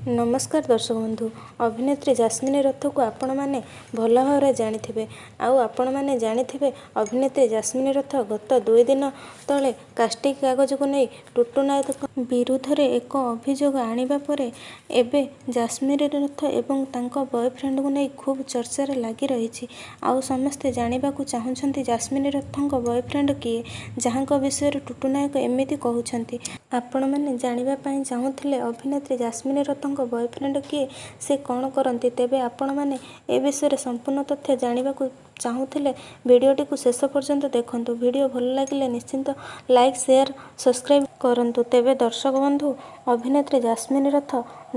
ନମସ୍କାର ଦର୍ଶକ ବନ୍ଧୁ, ଅଭିନେତ୍ରୀ ଜାସ୍ମିନ ରଥକୁ ଆପଣମାନେ ଭଲ ଭାବରେ ଜାଣିଥିବେ। ଆଉ ଆପଣମାନେ ଜାଣିଥିବେ, ଅଭିନେତ୍ରୀ ଜାସ୍ମିନ ରଥ ଗତ 2 ଦିନ ତଳେ କାଷ୍ଟିଂ କାଗଜକୁ ନେଇ ଟୁଟୁ ନାୟକଙ୍କ ବିରୁଦ୍ଧରେ ଏକ ଅଭିଯୋଗ ଆଣିବା ପରେ ଏବେ ଜାସ୍ମିନ ରଥ ଏବଂ ତାଙ୍କ ବୟଫ୍ରେଣ୍ଡକୁ ନେଇ ଖୁବ୍ ଚର୍ଚ୍ଚାରେ ଲାଗି ରହିଛି। ଆଉ ସମସ୍ତେ ଜାଣିବାକୁ ଚାହୁଁଛନ୍ତି ଜାସ୍ମିନ ରଥଙ୍କ ବୟଫ୍ରେଣ୍ଡ କିଏ, ଯାହାଙ୍କ ବିଷୟରେ ଟୁଟୁ ନାୟକ ଏମିତି କହୁଛନ୍ତି। ଆପଣମାନେ ଜାଣିବା ପାଇଁ ଚାହୁଁଥିଲେ ଅଭିନେତ୍ରୀ ଜାସ୍ମିନ ରଥଙ୍କ ବୟଫ୍ରେଣ୍ଡ କିଏ, ସେ କ'ଣ କରନ୍ତି, ତେବେ ଆପଣମାନେ ଏ ବିଷୟରେ ସମ୍ପୂର୍ଣ୍ଣ ତଥ୍ୟ ଜାଣିବାକୁ ଚାହୁଁଥିଲେ ଭିଡ଼ିଓଟିକୁ ଶେଷ ପର୍ଯ୍ୟନ୍ତ ଦେଖନ୍ତୁ। ଭିଡ଼ିଓ ଭଲ ଲାଗିଲେ ନିଶ୍ଚିତ ଲାଇକ୍, ସେୟାର, ସବସ୍କ୍ରାଇବ୍ କରନ୍ତୁ। ତେବେ ଦର୍ଶକ ବନ୍ଧୁ, ଅଭିନେତ୍ରୀ ଜାସ୍ମିନ ରଥ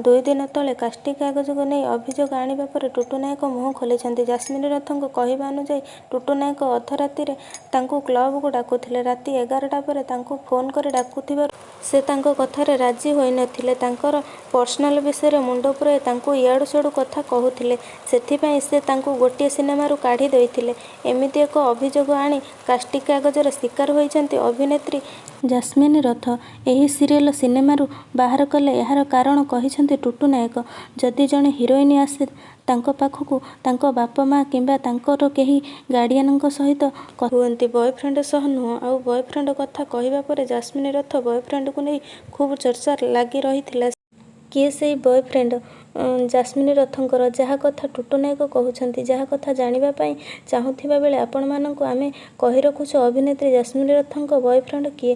2 ଦିନ ତଳେ କାଷ୍ଟିଂ କାଗଜକୁ ନେଇ ଅଭିଯୋଗ ଆଣିବା ପରେ ଟୁଟୁ ନାୟକ ମୁହଁ ଖୋଲିଛନ୍ତି। ଜାସ୍ମିନ ରଥଙ୍କ କହିବା ଅନୁଯାୟୀ, ଟୁଟୁ ନାୟକ ଅଧରାତିରେ ତାଙ୍କୁ କ୍ଲବକୁ ଡାକୁଥିଲେ। ରାତି 11ଟା ପରେ ତାଙ୍କୁ ଫୋନ୍ କରି ଡାକୁଥିବାରୁ ସେ ତାଙ୍କ କଥାରେ ରାଜି ହୋଇନଥିଲେ। ତାଙ୍କର ପର୍ସନାଲ ବିଷୟରେ ମୁଣ୍ଡ ପୁରାଇ ତାଙ୍କୁ ଇଆଡୁ ସିଆଡୁ କଥା କହୁଥିଲେ। ସେଥିପାଇଁ ସେ ତାଙ୍କୁ ଗୋଟିଏ ସିନେମାରୁ କାଢି ଦେଇଥିଲେ। ଏମିତି ଏକ ଅଭିଯୋଗ ଆଣି କାଷ୍ଟିଂ କାଗଜର ଶିକାର ହୋଇଛନ୍ତି ଅଭିନେତ୍ରୀ ଜାସ୍ମିନ ରଥ। ଏହି ସିରିଏଲ ସିନେମାରୁ ବାହାର କଲେ, ଏହାର କାରଣ କହିଛନ୍ତି ଟୁଟୁ ନାୟକ। ଯଦି ଜଣେ ହିରୋଇନ ଆସେ, ତାଙ୍କ ପାଖକୁ ତାଙ୍କ ବାପା ମା କିମ୍ବା ତାଙ୍କର କେହି ଗାର୍ଡିଆନଙ୍କ ସହିତ କଥା ହୁଅନ୍ତି, ବୟଫ୍ରେଣ୍ଡ ସହ ନୁହେଁ। ଆଉ ବୟଫ୍ରେଣ୍ଡ କଥା କହିବା ପରେ ଜାସ୍ମିନ ରଥ ବୟଫ୍ରେଣ୍ଡକୁ ନେଇ ଖୁବ୍ ଚର୍ଚ୍ଚା ଲାଗି ରହିଥିଲା। କିଏ ସେହି ବୟଫ୍ରେଣ୍ଡ ଜାସ୍ମିନ ରଥଙ୍କର, ଯାହା କଥା ଟୁଟୁ ନାୟକ କହୁଛନ୍ତି? ଯାହା କଥା ଜାଣିବା ପାଇଁ ଚାହୁଁଥିବା ବେଳେ ଆପଣମାନଙ୍କୁ ଆମେ କହି ରଖୁଛୁ, ଅଭିନେତ୍ରୀ ଜାସ୍ମିନ ରଥଙ୍କ ବୟଫ୍ରେଣ୍ଡ କିଏ,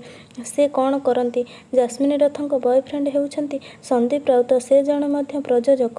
ସେ କ'ଣ କରନ୍ତି? ଜାସ୍ମିନ ରଥଙ୍କ ବୟଫ୍ରେଣ୍ଡ ହେଉଛନ୍ତି ସନ୍ଦୀପ ରାଉତ। ସେ ଜଣେ ମଧ୍ୟ ପ୍ରଯୋଜକ।